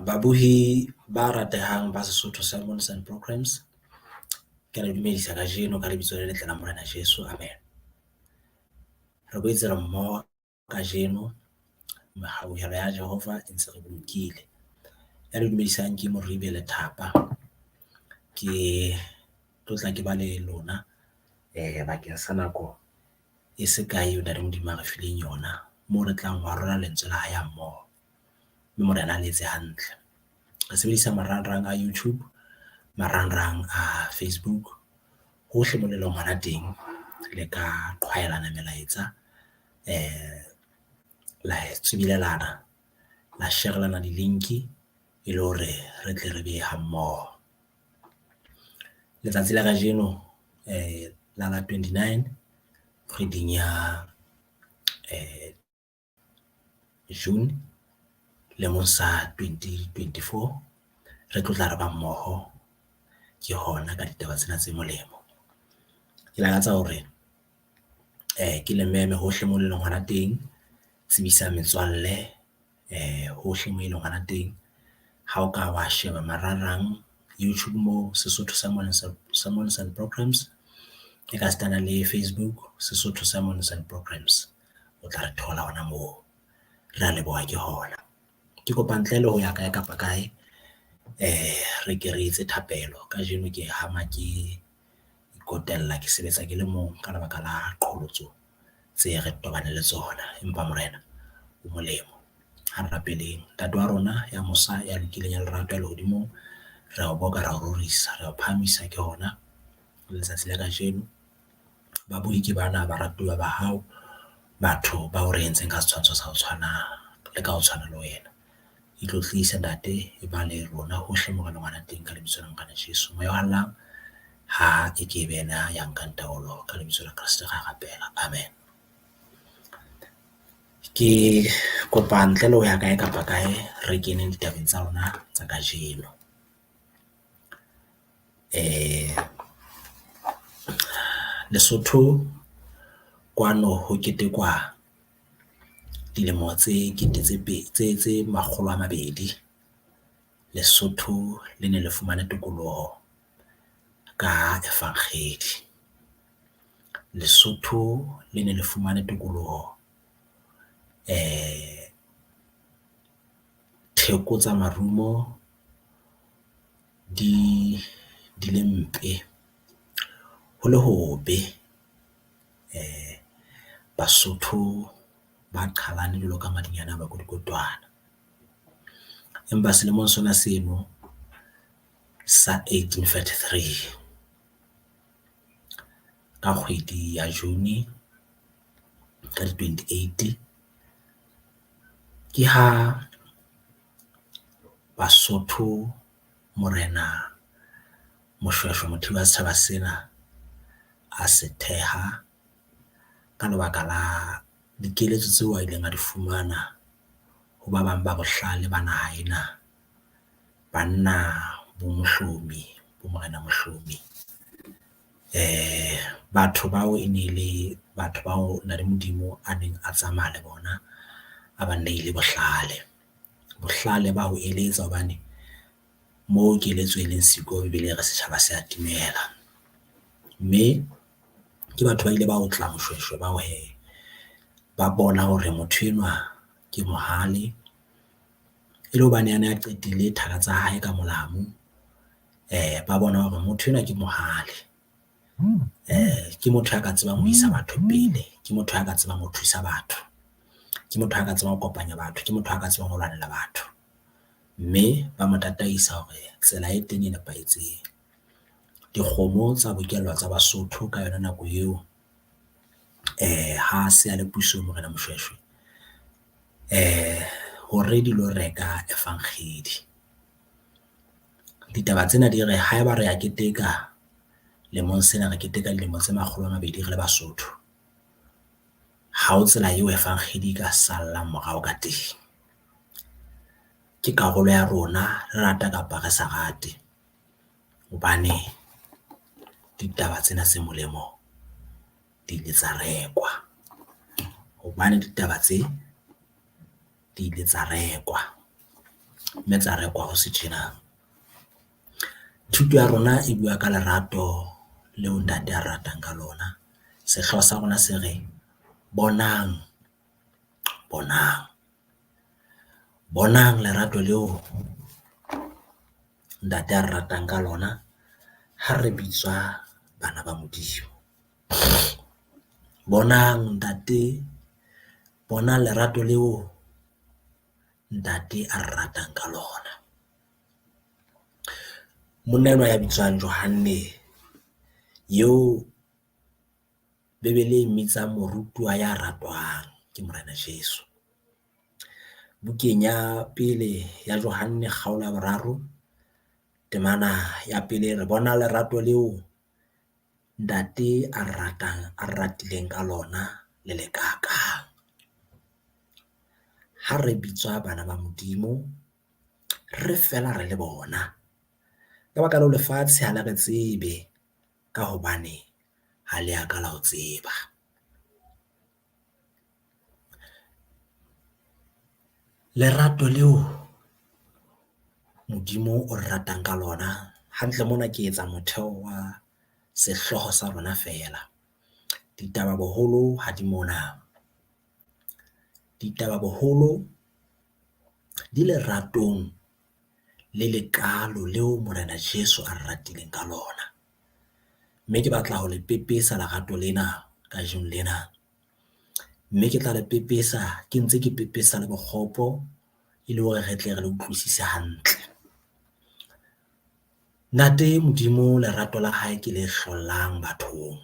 Babohi ba ratehang ba Sesotho Sermons and Programs, ke a le dumedisa kajeno ka lebitso le letle la Morena Jesu, amen. Re boetse re mmoho kajeno, mehauhelo ya Jehova e ntse re bolokile. Ya le dumedisang ke Moribe Lethapa, ke tlotla ke ba le lona bakeng sa nako e se kae eo Ntate Modimo a re fileng yona moo re tlang ho arola lentswe la hae ha mmoho, mme Morena a le etse hantle. Re sebedisa marangrang a YouTube, marangrang a Facebook, hohle mo le leng hona teng le ka qhwaelana melaetsa, la tswibilelana, la sherelana di-link e le hore re tle re be ha mmoho. Letsatsi la kajeno la la 29 kgweding ya June lemong sa 2024, re tlotla re ba mmoho ke hona ka ditaba tsena tse molemo. Ke lakatsa hore ke le meme hohle moo le leng hona teng, tsebisa metswalle hohle moo e leng hona teng. Ha o ka wa sheba marangrang YouTube moo Sesotho Sermons and Programs, e ka sitana le Facebook Sesotho Sermons and Programs, o tla re thola hona moo. Re a leboha ke hona. Ke kopa ntle le ho ya kae kapa kae re ke re etse thapelo. Kajeno ke hama ke ikotella, ke sebetsa ke le mong ka lebaka la qholotso tse re tobaneng le tsona, empa Morena o molemo. Ha re rapeleng. Ntate wa rona ya mosa, ya lokileng, ya lerato, ya lehodimong, re a o boka, re a o rorisa, re a o phahamisa ke hona letsatsi la kajeno. Babohi ke bana baratuwa ba hao, batho bao re entseng ka setshwantsho sa ho tshwana le ka ho tshwana le wena. Itlotlise Ntate, e ba le rona hohle moo re leng hona teng ka lebitso la Morena Jesu. Moya o halalelang ha e ke be yena ya nkang taolo ka lebitso la Kreste ra rapela, amen. Ke kopa ntle le ho ya kae kapa kae re keneng ditabeng tsa rona tsa kajeno. Lesotho kwano ho ketekwa dilemo tse kete tse tse makgolo a mabedi Lesotho le ne le fumane tokoloho ka efankgedi. Lesotho le ne le fumane tokoloho theko tsa marumo di le mpe, ho le hobe. Basotho ba qhalane jwalo ka madinyane a makodikotwana. Empa selemong sona seno sa 1843 ka kgwedi ya June ka di-28, ke ha Basotho Morena Moshweshwe Mothiba setjhaba sena a se theha ka lebaka la dikeletso tseo a ileng a di fumana ho ba bang ba bohlale ba naha ena. Banna bo Mohlomi, bo Morena Mohlomi. Batho bao e ne le batho bao Ntate Modimo a neng a tsamaya le bona, a ba neile bohlale. Bohlale ba ho eletsa hobane moo keletso e leng siko Bebele e re setjhaba se a timela. Mme ke batho ba ile ba otla Moshweshwe bao hee, ba bona hore motho enwa ke mohale e le hobane a ne a qetile thaka tsa hae ka molamu, ba bona hore motho enwa ke mohale. Ke motho ya ka tsebang ho isa batho pele, ke motho ya ka tsebang ho thusa batho, ke motho ya ka tsebang ho kopanya batho, ke motho ya ka tsebang ho lwanela batho. Mme ba mo tataisa hore tsela e teng e nepahetseng. Dikgomo tsa bokellwa tsa Basotho ka yona nako eo ha se a le pusong Morena Moshweshwe hore di lo reka efankgedi. Ditaba tsena di re haeba re a keteka lemong sena, re keteka dilemo tse 200 re le Basotho. Ha ho tsela eo efankgedi e ka sallang morao ka teng. Ke karolo ya rona, re rata kapa re sa rate hobane ditaba tsena tse molemo di ile tsa rekwa, hobane ditaba tse di ile tsa rekwa. Mme tsa rekwa ho se tjena. Thuto ya rona e bua ka lerato leo ntate a ratang ka lona. Sehlooho sa rona se re, Bonang, bonang. Bonang lerato leo ntate a re ratang ka lona ha re bitswa bana ba Modimo. Bonang ntate, bonang lerato leo ntate a re ratang ka lona. Monna enwa ya bitswang Johanne eo Bebele e mmitsang morutuwa ya ratwang ke Morena Jesu. Bukeng ya pele ya Johanne kgaolo ya boraro temana ya pele e re, bona lerato leo ntate a re ratang, a re ratileng ka lona le lekakang. Ha re bitswa bana ba Modimo, re fela re le bona. Ka baka leo lefatshe ha le re tsebe ka hobane ha le a ka la o tseba. Lerato leo Modimo o re ratang ka lona hantle mona ke etsa motheo wa sehlooho sa rona feela. Ditaba boholo ha di mona. Ditaba boholo di leratong le lekaalo leo Morena Jesu a re ratileng ka lona. Mme ke batla ho le pepesa lerato lena kajeno lena. Mme ke tla le pepesa ke ntse ke pepesa le bokgopo e le hore re tle re le utlwisise hantle. Ntate Modimo lerato la hae ke le hlollang bathong.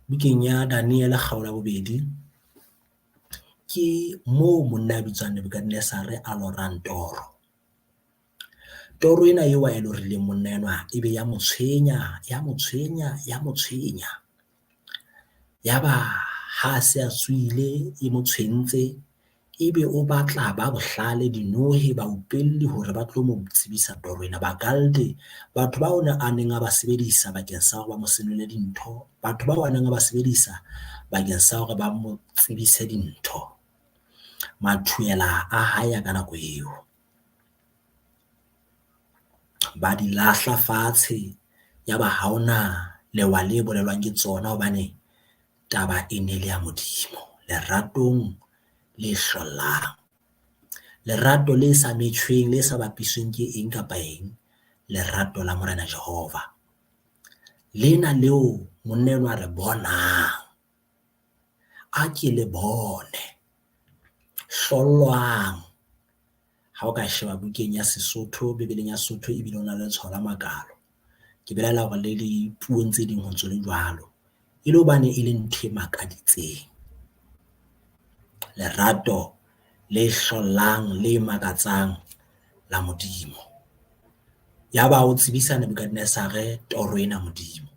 Bukeng ya Daniele kgaolo ya bobedi ke moo monna ya bitswang Nebukadnezare a lorang toro. Toro ena eo ae lorileng monna enwa ebe ya mo tshwenya, ya mo tshwenya, ya mo tshwenya. Yaba ha se a tsohile e mo tshwentse, ebe o batla ba bohlale, dinohe, baupelli hore ba tlo mo tsebisa toro ena. Bakalde, batho bao a neng a ba sebedisa bakeng sa hore ba mo senolele dintho, batho bao a neng a ba sebedisa bakeng sa hore ba mo tsebise dintho. Mathuela a hae a ka nako eo. Ba di lahla fatshe yaba ha hona lewa le bolelwang ke tsona hobane taba e ne le ya Modimo. Leratong le hlollang. Lerato le sa metjheng, le sa bapisweng ke eng kapa eng. Lerato la Morena Jehova. Lena leo monna enwa a re bonang. A ke le bone. Hlollwang. Ha o ka sheba bukeng ya Sesotho, Bebeleng ya Sesotho ebile o na le letshwao la makalo. Ke belaela hore le dipuong tse ding ho ntso le jwalo. E le hobane e le ntho e makaditseng. Lerato le hlollang, le makatsang la Modimo. Yaba o tsebisa Nebukadnezare toro ena Modimo.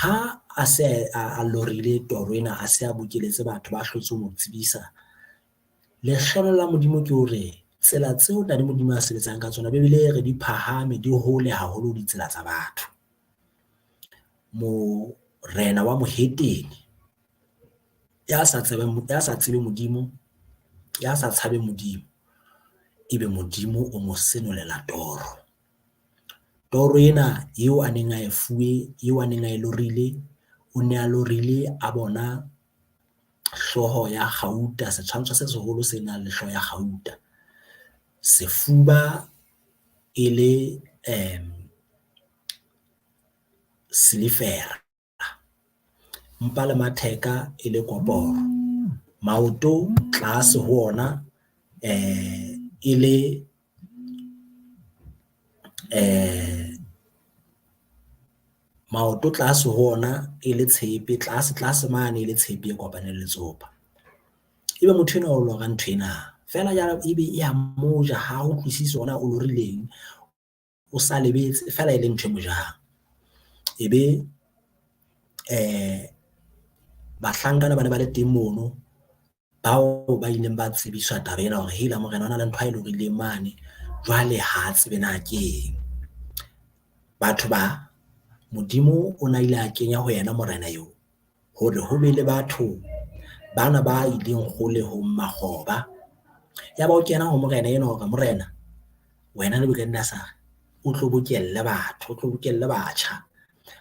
Ha a se a lorile toro ena, a se a bokeletse batho ba hlotse ho mo tsebisa. Lehlohonolo la Modimo ke hore tsela tseo Ntate Modimo a sebetsang ka tsona, Bebele e re di phahame, di hole haholo ditsela tsa batho. Morena wa mohetene ya sa tsebeng, ya sa tsebe Modimo, ya sa tshabe Modimo, ebe Modimo o mo senolela toro. Toro ena eo a neng a e fuwe, eo a neng a e lorile, o ne a lorile a bona hlooho ya kgauta, setshwantsho se seholo se nang le hlooho ya kgauta. Sefuba e le silifera, mpa le matheka e le koporo, maoto tlase ho ona e le maoto tlase ho ona e le tshepe, tlase tlase mane e le tshepe e kopaneng le letsopa. Ebe motho enwa o lora ntho ena feela jwale ebe e a mo ja, ha utlwisise hore na o lorileng, o sa lebetse feela e le ntho e mo jang. Ebe bahlankana ba ne ba le teng mono bao ba ileng ba tsebiswa taba ena hore hela morena o na le ntho ae lorileng mane, jwale ha tsebe na ke eng. Batho ba Modimo o na ile a kenya ho yena morena eo hore ho be le batho bana ba ileng kgolehong makgoba. Yaba o kena ho morena enwa hore, morena wena Nebukadnezare o tlo bokelle batho, o tlo bokelle batjha.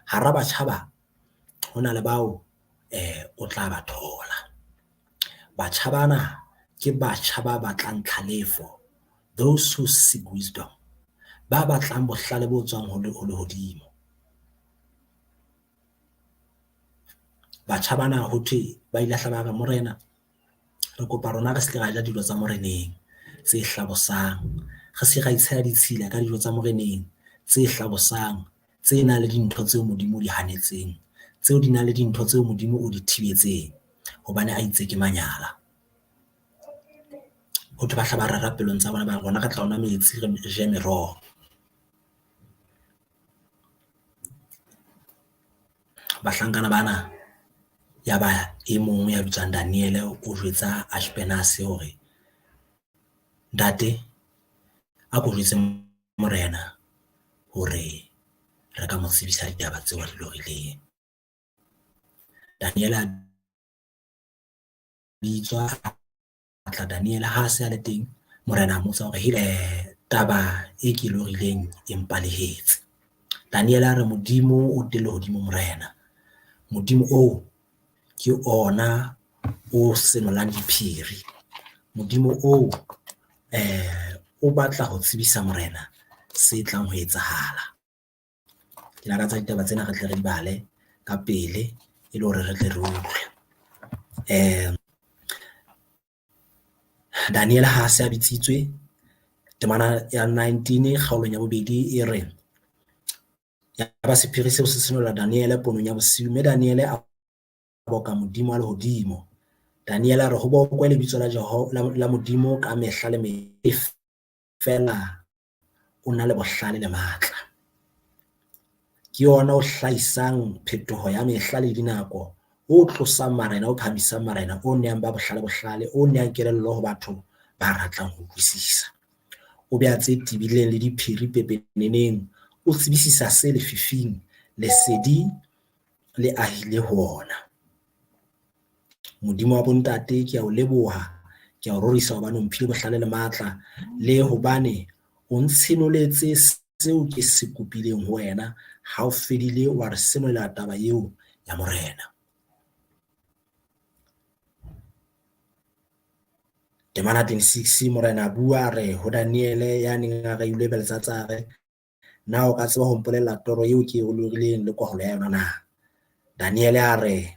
Hara batjha ba ho na le bao o tla ba thola. Batjha bana ke batjha ba batlang tlhalefo, those who seek wisdom, ba batlang bohlale bo tswang ho lehodimo. Batjha bana ho thwe ba ile hla ba re, morena re kopa rona re se ke ra ja dijo tsa moreneng tse hlabosang, re se ke ra itshela ditshila ka dijo tsa moreneng tse hlabosang, tse nang le dintho tseo Modimo o di hanetseng, tseo di nang le dintho tseo Modimo o di thibetseng hobane a itse ke manyala. Ho thwe ba hla ba rera pelong tsa bona, ba re rona re tla o nwa metsi, re je meroho. Bahlankana bana ya ba e mong ya bitswang Daniel o jwetsa Ashpenas hore, ntate a ko jwetse morena hore re ka mo tsebisa ditaba tseo a di lorileng. Daniel a bitswa, a tla Daniel ha a se a le teng, morena a mmotsa hore taba e ke lorileng e mpalehetse. Daniel a re Modimo o teng lehodimo morena, Modimo oo ke ona o senolang diphiri. Modimo oo o batla ho tsebisa morena se tlang ho etsahala. Ke lakatsa ditaba tsena re tle re di bale ka pele e le hore re tle re utlwe. Daniel ha se a bitsitswe temana ya 19 kgaolong ya bobedi e re, yaba sephiri seo se senola Daniele ponong ya bosiu, mme Daniele a boka Modimo wa lehodimo. Daniele a re ho bokwe lebitso la Jehova la Modimo ka mehla le mehla, feela o na le bohlale le matla. Ke yona o hlahisang phetoho ya mehla le dinako, o tlosang marena, o phahamisang marena, o neang ba bohlale bohlale, o neang kelello ho batho ba ratang ho utlwisisa. O beha tse tebileng le diphiri pepeneneng, o tsebisisa se lefifing, lesedi le ahile ho ona. Modimo wa bontate, ke a o leboha, ke a o rorisa hobane o mphile bohlale le matla, le hobane o ntshenoletse seo ke se kopileng ho wena. Ha o fedile wa re senolela taba eo ya morena. Temana 26, morena a bua a re ho Daniele ya neng a reilwe Beltsatsare, na o ka tseba ho mpolella toro eo ke e lorileng le kwaholo ya yona na? Daniele a re,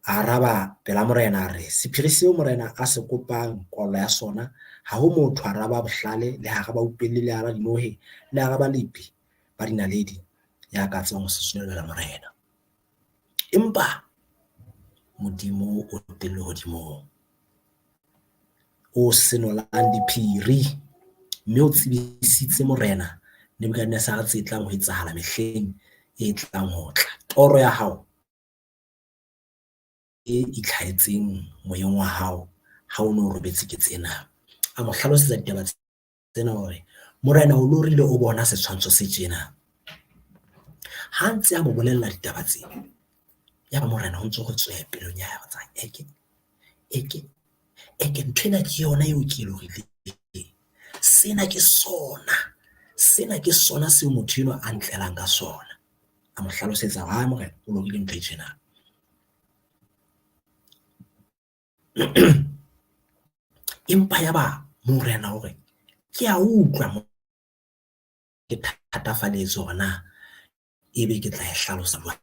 a araba pela morena a re, sephiri seo morena a se kopang kwallo ya sona, ha ho motho hara ba bohlale le hara baupelli le hara dinohe le hara balepi ba dinaledi ya ka tsebang ho se senolela morena. Empa Modimo o teng lehodimong, o senolang diphiri, mme o tsebisitse morena Nebukadnezare tse tlang ho etsahala mehleng e tlang ho tla. Toro ya hao e itlhahetseng moyeng wa hao ha o no robetse ke tsena. A mo hlalosetsa ditaba tsena hore morena o lorile o bona setshwantsho se tjena. Ha ntse a mo bolella ditaba tsena, yaba morena o ntse ho tsweha pelong ya hae, tsa eke eke eke nthwena ke yona eo ke e lorileng. Sena ke sona, sena ke sona seo motho enwa a ntlelang ka sona. A mo hlalosetsa hore ha morena o lorile ntho e tjena. Empa yaba morena hore ke a utlwa mo ke thatafaletswe hore na ebe ke tla e hlalosa jwang.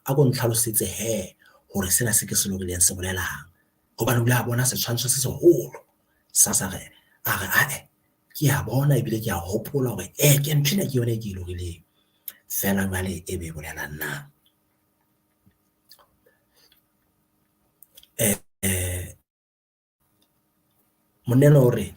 A ko ntlhalosetse he hore sena se ke se lorileng se bolelang. Hobane o ile a bona setshwantsho se seholo sa sa re a re ae ke a bona ebile ke a hopola hore ke nthwena ke yona e ke e lorileng. Feela jwale e be e bolelang na? Monna enwa o re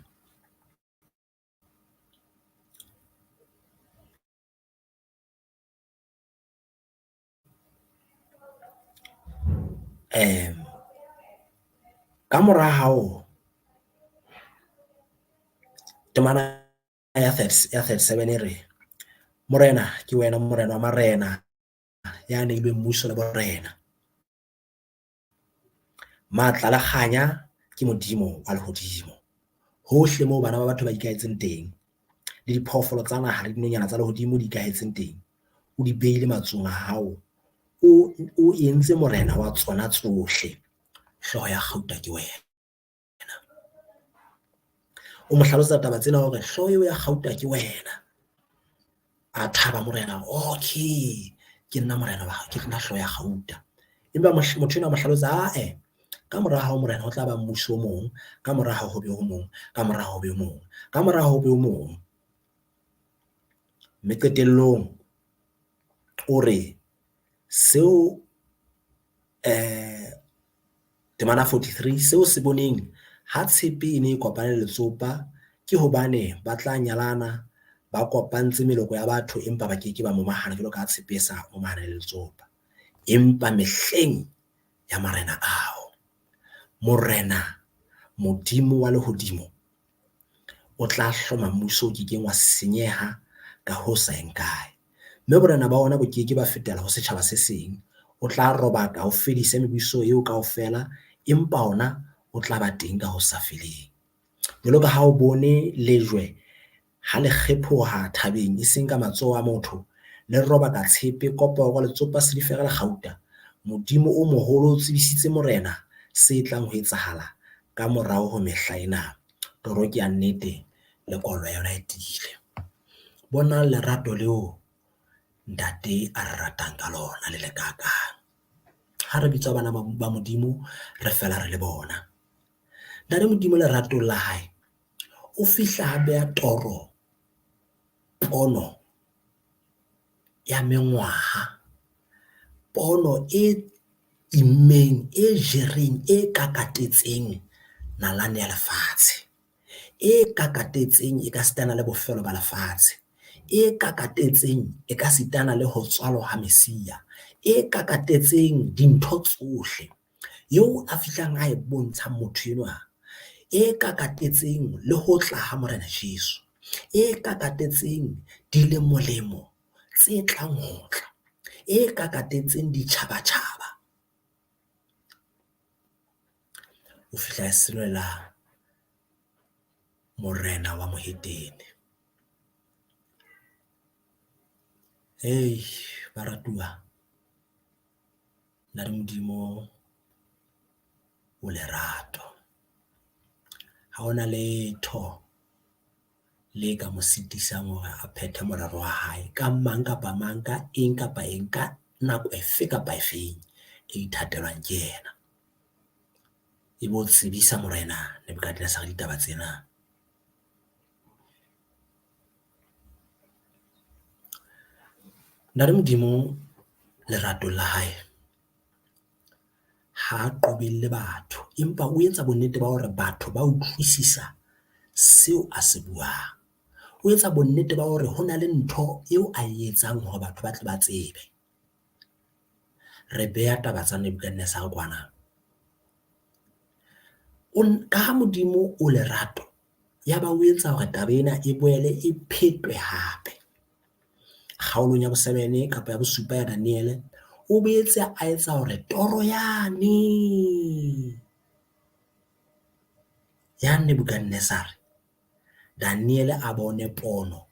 ka mora hao temana ya 37 e re, Morena ke wena morena wa marena ya neilweng mmuso le borena. Matla le kganya ke ke Modimo wa lehodimo. Hohle moo bana ba batho ba ikahetseng teng, le diphoofolo tsa naha le dinonyana tsa lehodimo di ikahetseng teng, o di behile matsohong a hao, o entse morena wa tsona tsohle. Hlooho ya kgauta ke wena. O mo hlalosetsa taba tsena hore hlooho eo ya kgauta ke wena. A thaba morena, okay, ke nna morena wa, ke nna hlooho ya kgauta. Empa motho enwa a mo hlalosetsa, ae, ka mora hao morena ho tla ba mmuso o mong, ka mora hao ho be ho mong, ka mora hao ho be ho mong, ka mora hao ho be ho mong. Mme qetellong o re seo temana 43, seo se boneng ha tshepe e ne e kopane le letsopa ke hobane ba tla nyalana, ba kopantse meloko ya batho empa ba ke ke ba momahana jwalo ka ha tshepe e sa momahana le letsopa. Empa mehleng ya marena ao, Morena Modimo wa lehodimo o tla hloma mmuso o ke keng wa senyeha ka ho sa yeng kae, mme borena ba ona bo ke ke ba fetela ho setjhaba se seng. O tla robaka, o fedise mebuso eo kaofela, empa ona o tla ba teng ka ho sa feleng. Jwalo ka ha o bone lejwe ha le kgephoha thabeng e seng ka matsoho a motho, le robaka tshepe, koporo, letsopa, silifera le kgauta, Modimo o moholo o tsebisitse morena se tlang ho etsahala ka morao ho mehla ena. Toro ke ya nnete le kolo ya yona e tiile. Bonang lerato leo ntate a re ratang ka lona le le kakang. Ha re bitswa bana ba Modimo, re fela re le bona. Ntate Modimo leratong la hae o fihla a beha toro, pono ya mengwaha, pono e immeng, e jereng, e kakatetseng nalane ya lefatshe, e kakatetseng e ka sitana le bofelo ba lefatshe, e kakatetseng e ka sitana le ho tswalwa ha Mesia, e kakatetseng dintho tsohle eo a fihlang a e bontshang motho enwa, e kakatetseng le ho tla ha Morena Jesu, e kakatetseng dilemolemo tse tlang ho tla, e kakatetseng ditjhabatjhaba. O fihla e senolela morena wa mohetene. Hei, baratuwa, nna le Modimo o lerato. Ha hona letho le ka mo sitisang hore a phethe morero wa hae ka mang kapa mang, ka eng kapa eng, ka nako efe kapa efeng e ithatelwang ke yena. E bo tsebisa morena Nebukadnezare ditaba tsena. Ntate Modimo leratong la hae ha qobelle batho, empa o etsa bonnete ba hore batho ba utlwisisa seo a se buang. O etsa bonnete ba hore ho na le ntho eo a e etsang hore batho ba tle ba tsebe. Re beha taba tsa Nebukadnezare kwana. Ka ha Modimo o lerato, ya ba o etsa hore taba ena e boele e phetwe hape. Kgaolong ya bo7 kapa ya bo7 ya Daniele, o boetse a etsa hore toro yane ya Nebukadnezare, Daniele a bone pono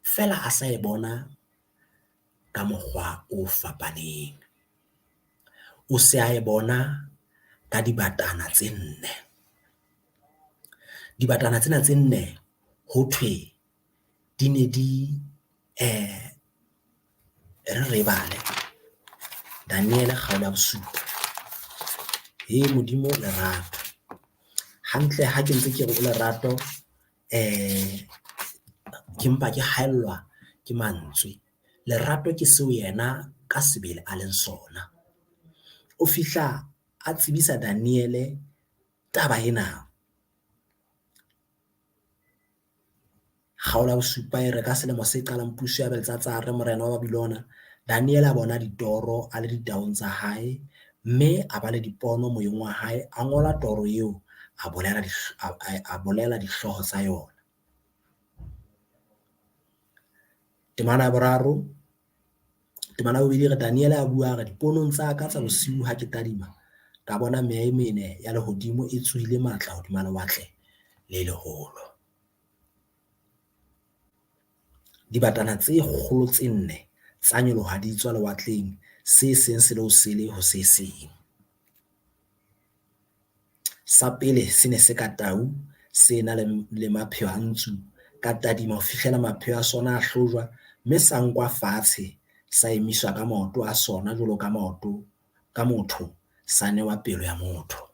fela a sa e bona ka mokgwa o fapaneng. O se a e bona ka dibatana tse nne. Dibatana tsena tse nne ho thwe di ne di re bale Daniele kgaolo ya bo7. He Modimo lerato. Hantle ha ke ntse ke re o lerato, ke mpa ke haellwa ke mantswe. Lerato ke seo yena ka sebele a leng sona. O fihla a tsebisa Daniele taba ena. Kgaolo ya bo7 e re ka selemo se qalang puso ya Beltsatsare morena wa Babilona, Daniele a bona ditoro a le ditaong tsa hae, mme a ba le dipono moyeng wa hae, a ngola toro eo, a bolela dihlooho tsa yona. Temana ya boraro, temana ya bobedi re Daniele a bua re diponong tsa ka tsa bosiu ha ke tadima, Ka bona meya e mene ya lehodimo e tsohile matla hodima lewatle le leholo. Dibatana tse kgolo tse nne tsa nyoloha di tswa lewatleng, se seng se le hosele ho se seng. Sa pele se ne se ka tau, se na le mapheo a ntsu. Ka tadima ho fihlela mapheo a sona a hlojwa, mme sa nkwa fatshe, sa emiswa ka maoto a sona jwalo ka maoto ka motho sa newa pelo ya motho.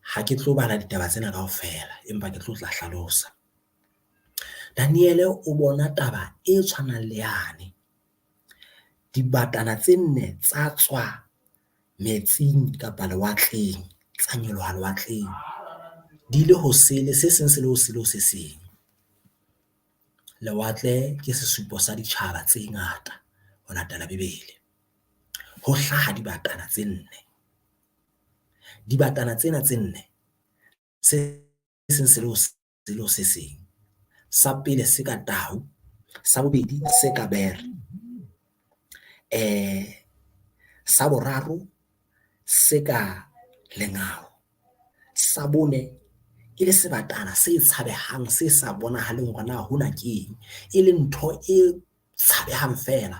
Ha ke tlo bala ditaba tsena kaofela, empa ke tlo tla hlalosa. Daniele o bona taba e tshwanang le yane. Dibatana tse nne tsa tswa metsing kapa lewatleng, tsa nyoloha lewatleng di le hosele, se seng se le hosele ho se seng. Lewatle ke sesupo sa ditjhaba tse ngata ho latela Bebele. Ho hlaha dibatana tse nne. Dibatana tsena tse nne se seng se le hosele ho se seng. Sa pele se ka tau, sa bobedi se ka bere, sa boraro se ka lengau, sa bone e le sebatana se tshabehang, se sa bonahaleng hore na hona keng, e le ntho e tshabehang feela.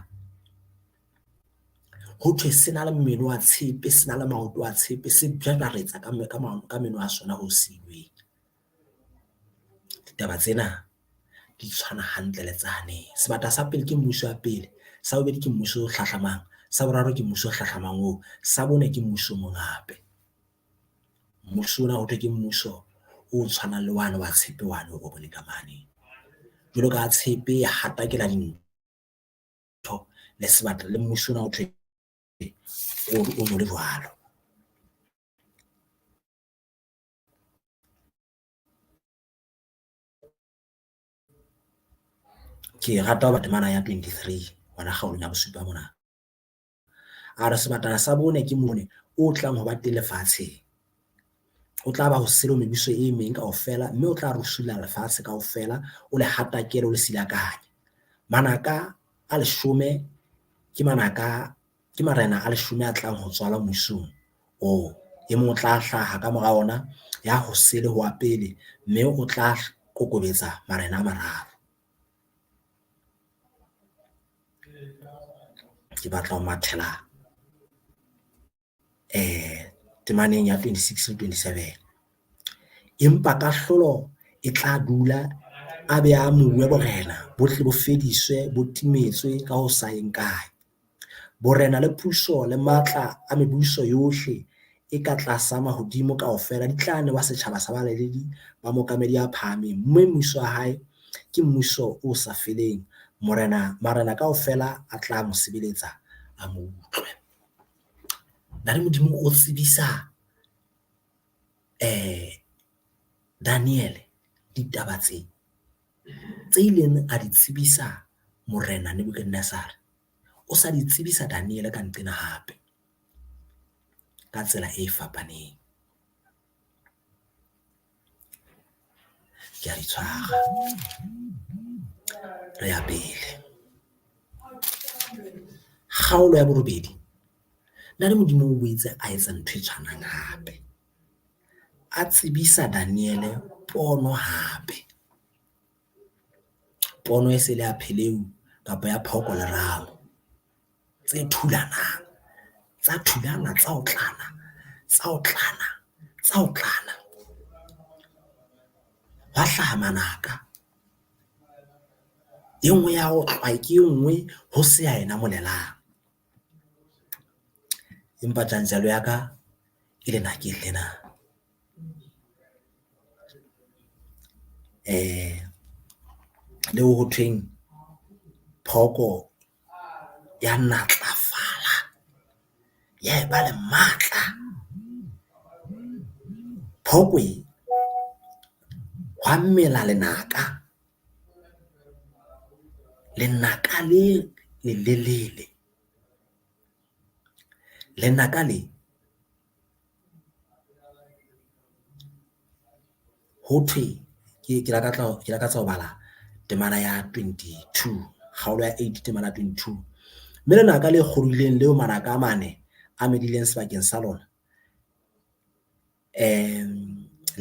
Ho thwe se na le mmele wa tshepe, se na le maoto a tshepe, se bjabjaretsa ka meno a sona ho siilweng. Ditaba tsena di tshwana hantle le tsane. Sebata sa pele ke mmuso wa pele, sa bobedi ke mmuso o hlahlamang, sa boraro ke mmuso o hlahlamang oo, sa bone ke mmuso o mong hape. Mmuso ona ho thwe ke mmuso o tshwanang le wane wa tshepe wane o boneng ka mane. Jwalo ka tshepe e hatakela dintho le sebata le mmuso ona ho thwe o no le jwalo. Ke rata ho temana ya 23 hona kgaolong ya bosupa mona. A re sebatana sa bone ke mone o tlang ho ba teng lefatsheng. O tla ba ho sele mebuso e meng kaofela, mme o tla rusula lefatshe kaofela, o le hatakele, o le silakanye. Manaka a leshome ke manaka ke marena a leshome a tlang ho tswalwa mmusong oo. E mong o tla hlaha ka mora ona ya hosele ho wa pele, mme o tla kokobetsa marena a mararo. Ke batla ho mathela temaneng ya 26 le 27. Empa kahlolo e tla dula a be a amuwe borena, bo tle bo fediswe, bo timetswe ka ho sa yeng kae. Borena le puso le matla a mebuso yohle e ka tlasa mahodimo kaofela di tla newa setjhaba sa balaledi ba mookamedi ya phahameng, mme mmuso wa hae ke mmuso o sa feleng, morena marena kaofela a tla mo sebeletsa, a mo utlwe. Ntate Modimo o tsebisa Daniele ditaba tse tse ileng a di tsebisa morena Nebukadnezare, o sa di tsebisa Daniele ka nqena hape ka tsela e fapaneng. Ke a di tshwara. Re ya pele. Kgaolo ya borobedi. Ntate Modimo o boetse a etsa ntho e tshwanang hape. A tsebisa Daniele pono hape. Pono e se le ya pheleu kapa ya phooko le ramo tse thulanang, tsa thulana, tsa otlana, tsa otlana, tsa otlana. Hwa hlaha manaka. E nngwe ya otlwa ke e nngwe ho se ya e namolelang. Empa tjantjello ya ka e lenakeng lena. Leo ho thweng phooko ya natlafala, ya e ba le matla. Phooko e hwa mela lenaka, lenaka le lelelele. Lenaka le ho thwe ke lakatsa ho bala temana ya 22, kgaolo ya 8 temana ya 22. Mme lenaka le kgolwileng leo manaka a mane a medileng sebakeng sa lona,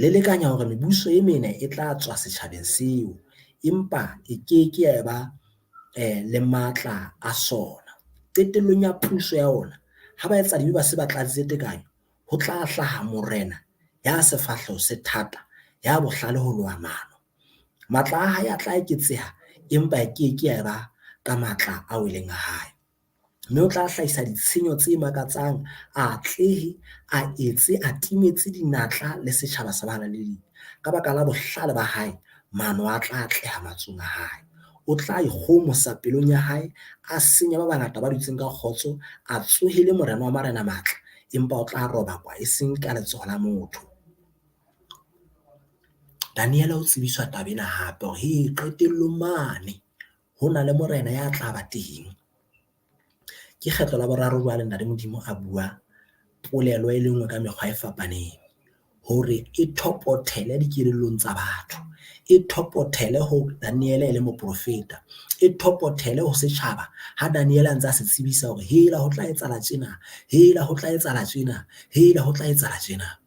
le lekanya hore mebuso e mene e tla tswa setjhabeng seo, empa e ke ke ya eba le matla a sona. Qetellong ya puso ya ona, ha baetsadibe ba se ba tlatsitse tekanyo, ho tla hlaha morena ya sefahleho se thata, ya bohlale ho loha mano. Matla a hae a tla eketseha, empa e ke ke ya eba ka matla ao e leng a hae. Mme o tla hlahisa ditshenyo tse makatsang, a atlehe, a etse, a timetse dinatla le setjhaba sa bahalaledi. Ka baka la bohlale ba hae, mano a tla atleha matsohong a hae. O tla ikgohomosa pelong ya hae, a senye ba bangata ba dutseng ka kgotso, a tsohele morena wa marena matla, empa o tla robakwa e seng ka letsoho la motho. Daniele o tsebiswa taba ena hape hore he qetellong mane ho na le morena ya tla ba teng. Ke kgetlo la boraro jwale Ntate Modimo a bua polelo e le nngwe ka mekgwa e fapaneng hore e thopothele dikelellong tsa batho, e thopothele ho Daniele e le moprofeta, e thopothele ho setjhaba ha Daniele a ntse a se tsebisa hore hela ho tla etsahala tjena, hela ho tla etsahala tjena, hela ho tla etsahala tjena.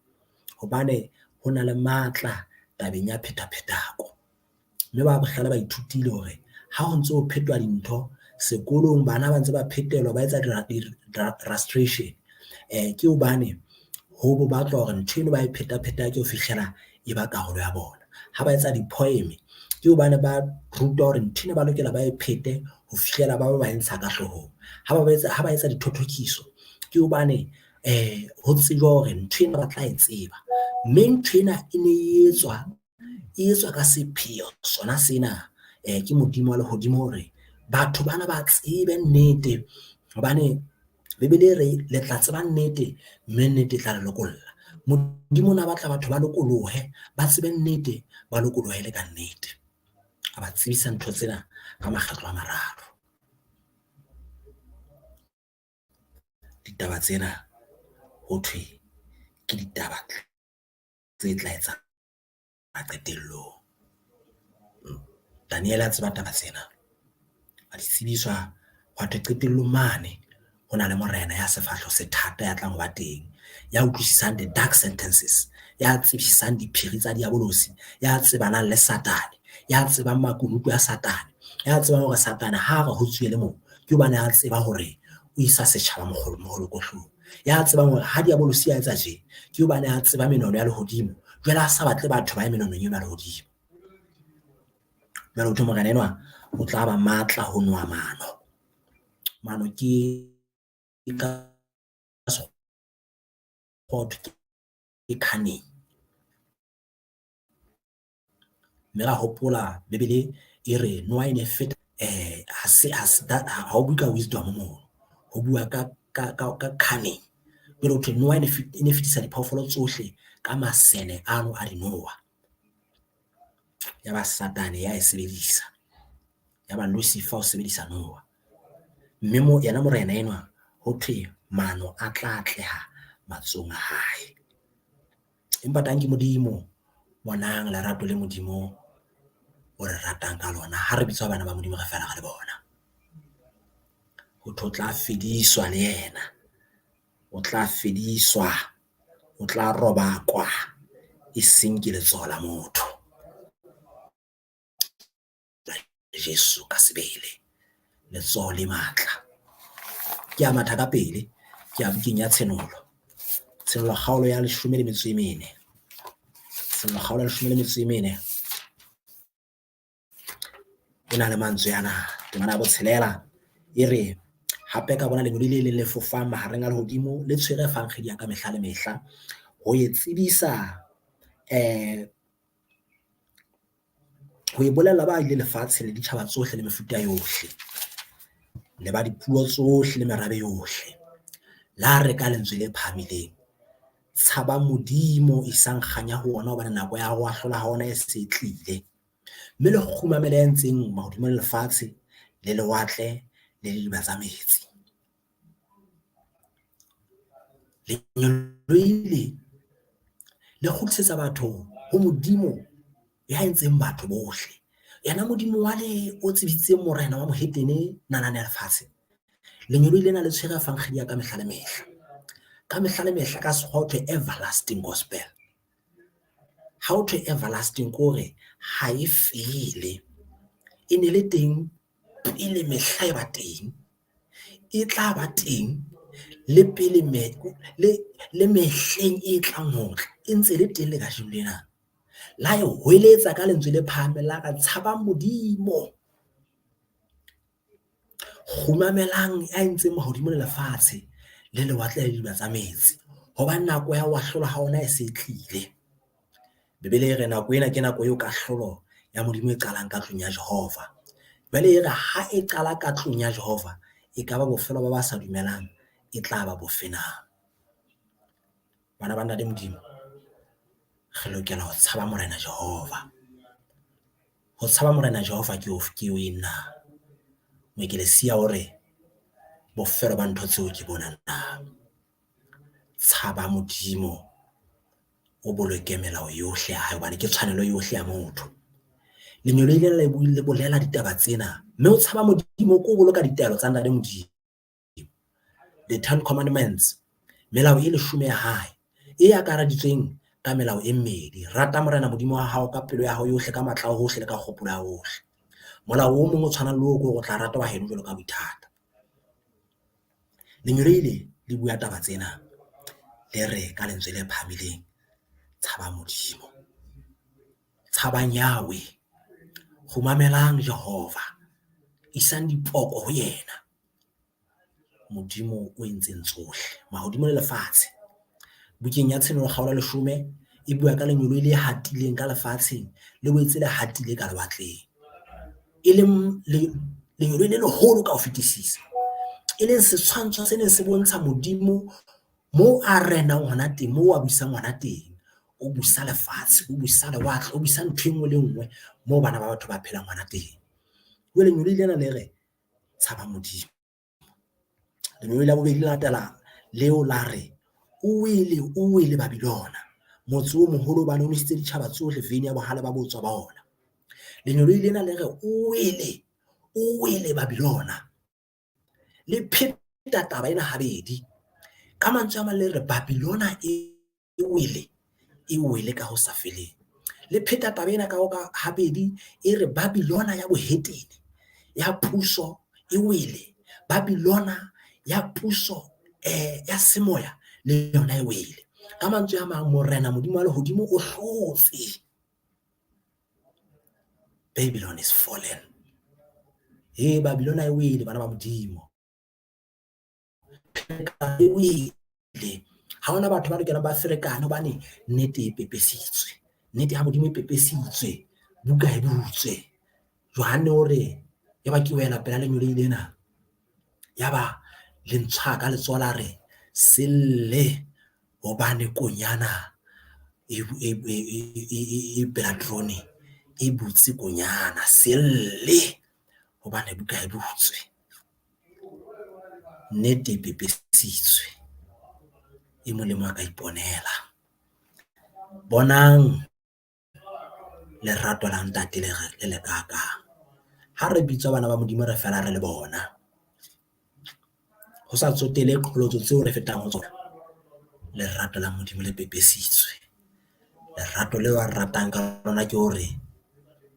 Hobane ho na le matla tabeng ya phetaphetako. Mme ba bohlale ba ithutile hore ha ho ntso ho phetwa dintho sekolong, bana ba ntse ba phetelwa ba etsa di-frustration ke hobane ho bo batlwa hore ntho eno ba e phetapheta ke ho fihlela e ba karolo ya bona. Ha ba etsa di-poem ke hobane ba rutwa hore ntho ena ba lokela ba e phete ho fihlela ba ba ba e ntsha ka hloohong. Ha ba etsa ha ba etsa dithothokiso ke hobane ho tsejwa hore ntho ena ba tla e tseba, mme ntho ena e ne e etswa e etswa ka sepheo sona sena ke Modimo wa lehodimo hore batho bana ba tsebe nnete hobane Bibele e re le tla tseba nnete mme nnete e tla le lokolla. Modimo o na batla batho ba lokolohe, ba tsebe nnete, ba lokolohe le ka nnete. A ba tsebisa ntho tsena ka makgetlo a mararo. Ditaba tsena ho thwe ke ditaba tse tla etsahala qetellong. Daniele a tseba taba tsena, a di tsebiswa hwa thwe qetellong mane ho na le morena ya sefahleho se thata ya tlang ho ba teng, ya utlwisisang the dark sentences, ya tsebisang diphiri tsa diabolosi, ya tsebanang le Satane, ya tsebang makunutu a Satane, ya tsebang hore Satane ha re ho tsuwe le moo ke hobane a tseba hore o isa setjhaba moholokohlong, ya tsebang hore ha diabolosi a etsa tje ke hobane a tseba menono ya lehodimo, jwale a sa batle batho ba ye menonong eno ya lehodimo. Jwale ho thwe morena enwa o tla ba matla ho noa mano. Mano ke ka sekgwa ke cunning. Mme ra hopola Bibele e re noa e ne e feta ha se ha o bue ka wisdom mono, ho bua ka cunning. Jwale ho thwe noa e ne fetisa diphoofolo tsohle ka masene ano a dinoha. Ya ba Satane ya e sebedisa, ya ba Lucifer o sebedisa noha. Mme mo yena morena enwa ho thwe mano a tla atleha matsohong a hae. Empa tanki Modimo, bonang lerato le Modimo o re ratang ka lona. Ha re bitswa bana ba Modimo re fela re le bona. Ho thwe o tla fediswa le yena, o tla fediswa, o tla robakwa e seng ke letsoho la motho. Jesu ka sebele, letsoho le matla. Ke a matha ka pele, ke ya bukeng ya Tshenolo. Tshenolo kgaolo ya 14. Tshenolo kgaolo ya 14. E na le mantswe ana, temana ya 6 e re, hape ka bona lengeloi le leng le fofang mahareng a lehodimo le tshwere evangedi ya ka mehla le mehla ho e tsebisa ho e bolella ba ile lefatshe le ditjhaba tsohle le mefuta yohle le ba dipuo tsohle le merabe yohle. La re ka lentswe le phahamileng, tshabang Modimo, isang kganya ho ona, hobane nako ya ho ahlola ha ona e se e tlile. Mme le kgumamele ya entseng mahodimo le lefatshe le lewatle le didiba tsa metsi. Lengeloi le le kgutlisetsa batho ho Modimo ya entseng batho bohle. Yena Modimo wa le o tsebisitseng morena wa mohetene nalane ya lefatshe. Lengeloi lena le tshwere evangedi ya ka mehla le mehla. Ka mehla le mehla ka sekgowa ho thwe everlasting gospel. Ha ho thwe everlasting ke hore ha e fele, e ne le teng pele mehla e ba teng, e tla ba teng le pele le mehleng e tlang ho tla e ntse le teng le kajeno lena. La e hweletsa ka lentswe le phahameng la re tshabang Modimo, kgumamelang ya entseng mahodimo le lefatshe le lewatle le didiba tsa metsi, hobane nako ya ho ahlolwa ha ona e se e tlile. Bibele e re nako ena ke nako eo kahlolo ya Modimo e qalang ka tlung ya Jehova. Jwale e re ha e qala ka tlung ya Jehova, e ka ba bofelo ba ba sa dumelang e tla ba bofe na? Bana ba ntate Modimo, re lokela ho tshaba Morena Jehova. Ho tshaba Morena Jehova ke ke eng na? Moekelesia o re bofelo ba ntho tseo ke bona na? Tshaba Modimo, o boloke melao yohle ya hae hobane ke tshwanelo yohle ya motho. Lengeloi lena le bolela ditaba tsena, mme o tshaba Modimo ke ho boloka ditaelo tsa ntate Modimo. The Ten Commandments, melao e leshome ya hae, e akaraditsweng ka melao e mmedi. Rata Morena Modimo wa hao ka pelo ya hao yohle, ka matla a hohle le ka kgopolo ya hohle. Molao o mong o tshwanang le oo ke hore o tla rata wa heno jwalo ka boithata. Lengeloi le le bua taba tsena, le re ka lentswe le phahamileng, tshaba Modimo, tshabang Yahweh, kgumamelang Jehova, isang dipoko ho yena. Modimo o entseng tsohle, mahodimo le lefatshe. Bukeng ya Tshenolo kgaolo ya 10 e bua ka lengeloi le hatileng ka lefatsheng le boetse le hatile ka lewatleng, e leng lengeloi le leholo ka ho fetisisa, e leng setshwantsho se neng se bontsha Modimo moo a renang hona teng, moo a busang hona teng. O busa lefatshe, o busa lewatle, o busa ntho e nngwe le nngwe moo bana ba batho ba phelang hona teng. Jwale lengeloi lena le re tshaba Modimo. Lengeloi la bobedi le latela leo la re o wele, o wele Babilona, motse o moholo hobane o nwesitse ditjhaba tsohle veine ya bohale ba botswa ba ona. Lengeloi lena le re o wele, o wele Babilona. Le pheta taba ena habedi. Ka mantswe a mang le re Babilona e wele, e wele ka ho sa feleng. Le pheta taba ena ka ho ka habedi e re Babilona ya bohetene ya puso e wele, Babilona ya puso ya semoya le yona e wele. Ka mantswe a mang Morena Modimo wa lehodimo o hlotse. Babylon is fallen. He Babilona e wele bana ba Modimo. E wele. Ha hona batho ba lokelang ba ferekane hobane nnete e pepesitswe. Nnete ya Modimo e pepesitswe. Buka e butswe. Johanne o re yaba ke wela pela lengeloi lena. Yaba le ntshwa ka letsoho la re se lle hobane konyana e pela terone e butse konyana. Se lle hobane buka e butswe. Nnete e pepesitswe, e mong le mong a ka iponela. Bonang lerato la ntate le le lekakang. Ha re bitswa bana ba Modimo re fela re le bona. Ho sa tsotele qholotso tseo re fetang ho tsona, lerato la Modimo le pepesitswe. Lerato leo a re ratang ka lona ke hore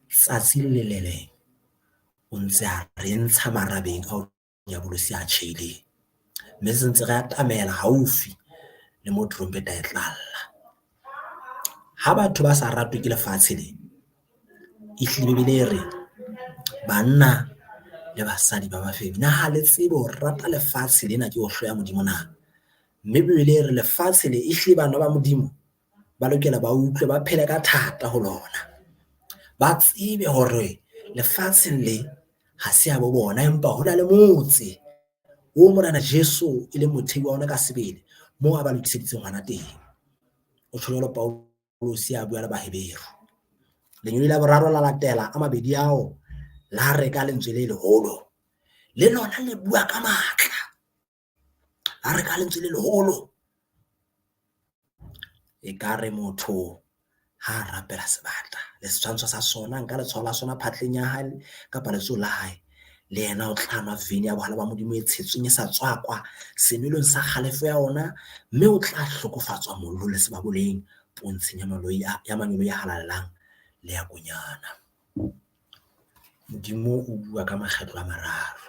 tsatsi le le leng o ntse a re ntsha marabeng ao diabolosi a tjheileng, mme se ntse re atamela haufi le moo trompeta e tla lla. Ha batho ba sa ratwe ke lefatshe le, ehlile Bibele e re banna le basadi ba bafebi, na ha le tsebe ho rata lefatshe lena ke ho hloya Modimo na? Mme Bibele e re lefatshe le ehlile bana ba Modimo ba lokela ba utlwe ba phele ka thata ho lona, ba tsebe hore lefatsheng le ha se ya bo bona, empa ho na le motse o Morena Jesu e leng mothei wa ona ka sebele moo a ba lokiseditseng hona teng. O tjho jwalo Paulus a bua le Baheberu. Lengeloi la boraro la latela a mabedi ao la re ka lentswe le leholo, le lona le bua ka matla, la re ka lentswe le leholo. Ekare motho ha a rapela sebata le setshwantsho sa sona, nka letshwao la sona phatleng ya hae kapa letsohong la hae, Le yena o tla nwa veine ya bohale ba Modimo e tshetsweng e sa tswakwa senwelong sa kgalefo ya ona, mme o tla hlokofatswa mollong le sebaboleng pontsheng ya mangeloi a halalelang le ya Konyana. Modimo o bua ka makgetlo a mararo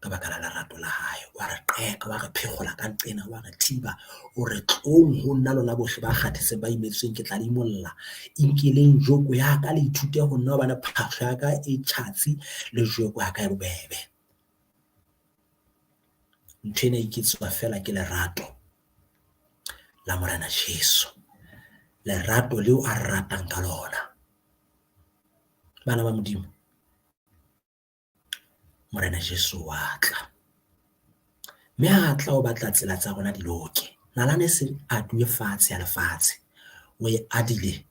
ka baka la lerato la hae. Wa re qeka, wa re phekgola ka nqena, wa re thiba, o re tloong ho nna lona bohle ba kgathetseng ba imetsweng, ke tla le imolla. Inkeleng joko ya ka le ithute ho nna hobane phahlo ya ka e tjhatsi le joko ya ka e bobebe. Ntho ena e iketswa feela ke lerato la Morena Jesu. Lerato leo a re ratang ka lona. Bana ba Modimo, Morena Jesu wa tla. Mme ha tla o batla tsela tsa rona di loke. Nalane se aduwe fatshe ya lefatshe. O e adile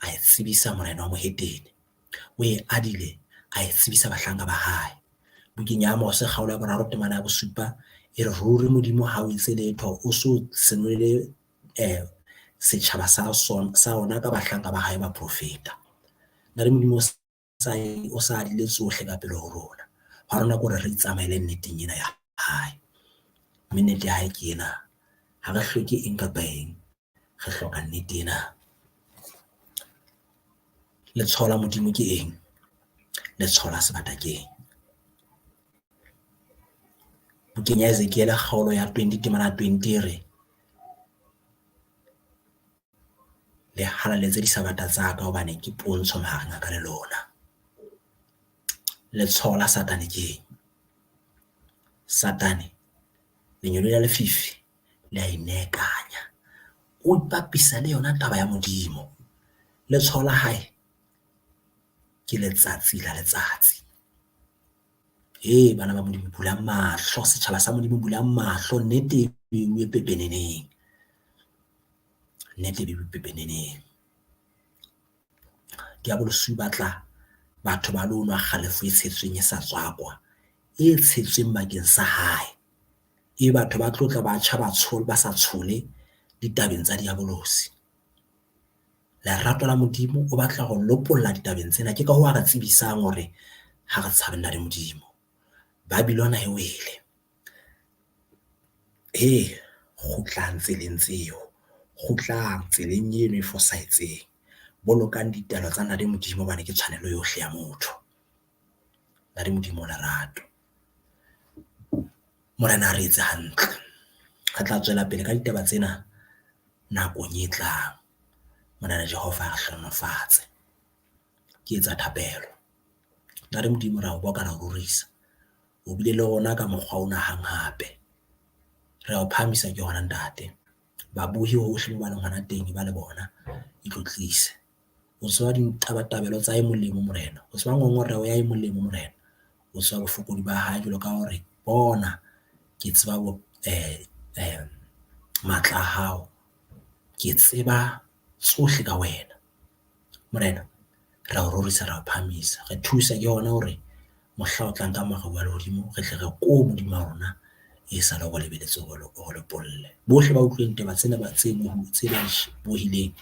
a e tsebisa morena wa mohetene. O e adile a e tsebisa bahlanka ba hae. Bukeng ya Amose kgaolo ya 3 temana ya 7 e re ruri Modimo ha o etse letho o so senolele setjhaba sa ona ka bahlanka ba hae ba profeta. Na le Modimo o sa adile tsohle ka pele ho rona. Hwa rona ke hore re itsamaele nneteng ena ya hae. Mme nnete ya hae ke ena. Ha re hloke eng kapa eng, re hloka nnete ena. Letshwao la Modimo ke eng? Letshwao la sebata ke eng? Bukeng ya Ezekiele kgaolo ya 20 temana 20 e re le halaletse disabata tsa ka hobane ke pontsho mahareng a ka le lona. Letshwao la Satane ke eng? Satane, lengeloi la lefifi, le a inekanya. O ipapisa le yona taba ya Modimo. Letshwao la hae ke letsatsi la letsatsi. Hei bana ba Modimo, bulang mahlo, setjhaba sa Modimo bulang mahlo, nnete e beuwe pepeneneng. Nnete e beuwe pepeneneng. Diabolosi o batla batho ba lo nwa kgalefo e tshetsweng e sa tswakwa, e tshetsweng bakeng sa hae. E batho ba tlotla ba tjha ba tshole ba sa tshole ditabeng tsa diabolosi. Lerato la Modimo o batla ho lopolla ditabeng tsena, ke ka hoo a re tsebisang hore ha re tshabe nna le Modimo. Babylona e wele. He, kgutlang tseleng tseo, kgutlang tseleng eno e fosahetseng. Bolokang ditaelo tsa Ntate Modimo hobane ke tshwanelo yohle ya motho. Ntate Modimo o lerato. Morena a re etse hantle. Re tla tswela pele ka ditaba tsena nakong e tlang. Morena Jehova a re hlohonolofatse. Ke etsa thapelo. Ntate Modimo re a o boka, re a o rorisa. O bile le rona ka mokgwa ona hang hape. Re a o phahamisa ke hona Ntate. Babohi hohle moo ba leng hona teng ba le bona itlotlise. O tseba ditabatabelo tsa e mong le e mong Morena. O tseba ngongoreho ya e mong le e mong Morena. O tseba bofokodi ba hae jwalo ka hore bona ke tseba matla a hao. Ke tseba tsohle ka wena. Morena, re a o rorisa, re a o phahamisa. Re thusa ke hona hore mohla o tlang ka maru a lehodimo re tle re ko Modimo wa rona e sa le ho lebeletse hore o re lopolle. Bohle ba utlwileng taba tsena ba tse ba bohileng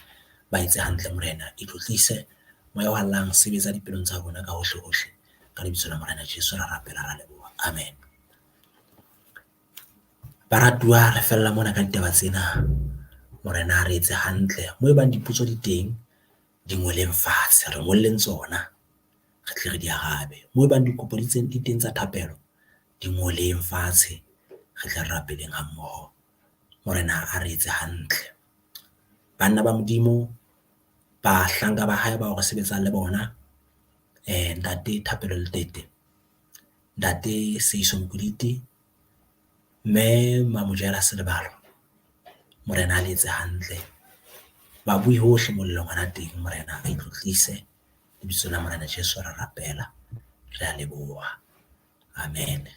ba etse hantle Morena. Itlotlise Moya o halalelang, sebetsa dipelong tsa rona ka hohle hohle. Ka lebitso la Morena Jesu ra rapela, ra leboha. Amen. Baratuwa, re fella mona ka ditaba tsena. Morena a re etse hantle. Mo ebang dipotso di teng, di ngoleng fatshe, re ngolleng tsona, re tle re di arabe. Mo ebang dikopo di teng tsa thapelo, di ngoleng fatshe, re tle re rapeleng hammoho. Morena a re etse hantle. Banna ba Modimo, bahlanka ba hae bao re sebetsang le bona, Ntate Thapelo Letete, Ntate Seiso Mokoditi, Mme Mamojela Selebalo, Morena a le etse hantle. Babui hohle mo le leng hona teng, Morena a itlotlise. Lebitsong la Morena Jesu re rapela, re a leboha. Amen.